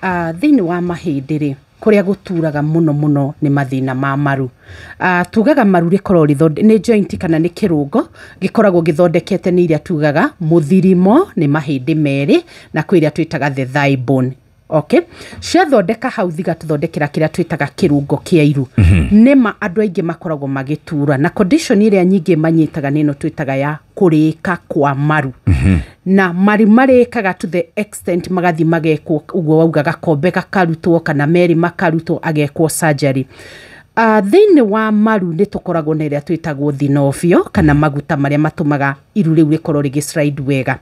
Thĩinĩ wa mahĩndĩ rĩ, kũrĩa gũturaga mũno mũno nĩ mathĩna ma maru. Tugaga maru rĩkoragwo nĩ joint kana nĩ kĩrũngo gĩkoragwo gĩthondekete nĩ iria tugaga mũthirimo, nĩ mahĩndĩ merĩ, na kwĩ iria twĩtaga the thigh bone. Okay, ciathondeka hau thigatũthondekera kĩrĩa twĩtaga kĩrũngo kĩa iru. Nĩma andũ aingĩ makoragwo magĩtura na condition ĩrĩa nyingĩ manyitaga nĩ ĩno twĩtaga ya kũrĩka kwa maru. Na maru marĩkaga to the extent magathiĩ magekwo ũguo wauga, gakombe gakarutwo kana merĩ makarutwo, agekwo surgery. Thĩinĩ wa maru nĩ tũkoragwo na ĩrĩa twĩtagwo thinobio kana maguta marĩa matũmaga iru rĩu rĩkorwo rĩgĩ slide wega.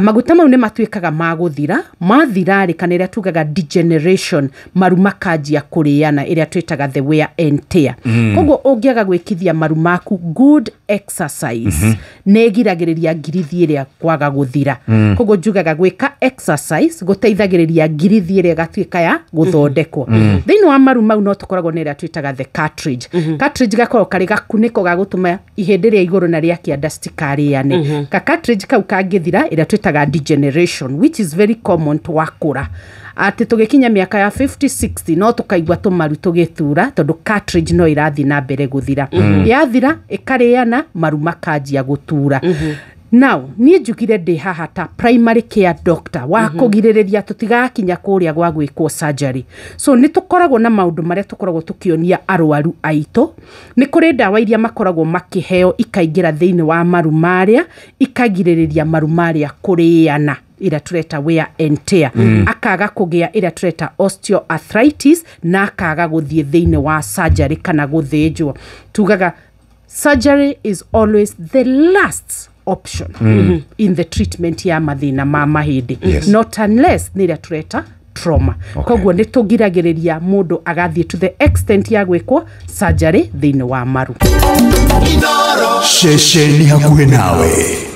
Maguta mau nĩ matuĩkaga ma gũthira. Mathira rĩ, kana ĩrĩa tugaga degeneration, maru makanjia kũrĩana, ĩrĩa twĩtaga the wear and tear. Koguo ũngĩaga gwĩkithia maru maku good exercise, nĩ ĩgiragĩrĩria ngirithi ĩrĩa kwaga gũthira. Koguo njugaga gwĩka exercise gũteithagĩrĩria ngirithi ĩrĩa ĩgatuĩka ya gũthondekwo. Thĩinĩ wa maru mau no tũkoragwo na ĩrĩa twĩtaga the cartridge. Cartridge gakoragwo karĩ gakunĩko ga gũtũma ihĩndĩ rĩa igũrũ na rĩa kĩanda citikarĩane. Ka cartridge kau kangĩthira, ĩrĩa twĩtaga degeneration, which is very common twakũra, atĩ tũgĩkinya mĩaka ya 50 60 no tũkaigua tũmaru tũgĩtura, tondũ cartridge no ĩrathiĩ na mbere gũthira. Yathira ĩkarĩana, maru makanjia gũtura. Now niĩ njugire ndĩ haha ta primary care doctor wa kũgirĩrĩria tũtigakinya kũrĩa gwa gwĩkwo surgery. So nĩ tũkoragwo na maũndũ marĩa tũkoragwo tũkĩonia arwaru aitũ. Nĩ kũrĩ ndawa iria makoragwo makĩheo ikaingĩra thĩinĩ wa maru marĩa, ikagirĩrĩria maru marĩa kũrĩana, ĩrĩa tũreta wear and tear, akaga kũgĩa ĩrĩa tũreta osteoarthritis, na akaga gũthiĩ thĩinĩ wa surgery kana gũthĩnjwo. Tugaga surgery is always the last option in the treatment ya mathĩna ma mahĩndĩ, not unless nĩ ĩrĩa tũreta trauma. Koguo nĩ tũgiragĩrĩria mũndũ agathiĩ to the extent ya gwĩkwo surgery thĩinĩ wa maru. Ceceni hakuhĩ nawe.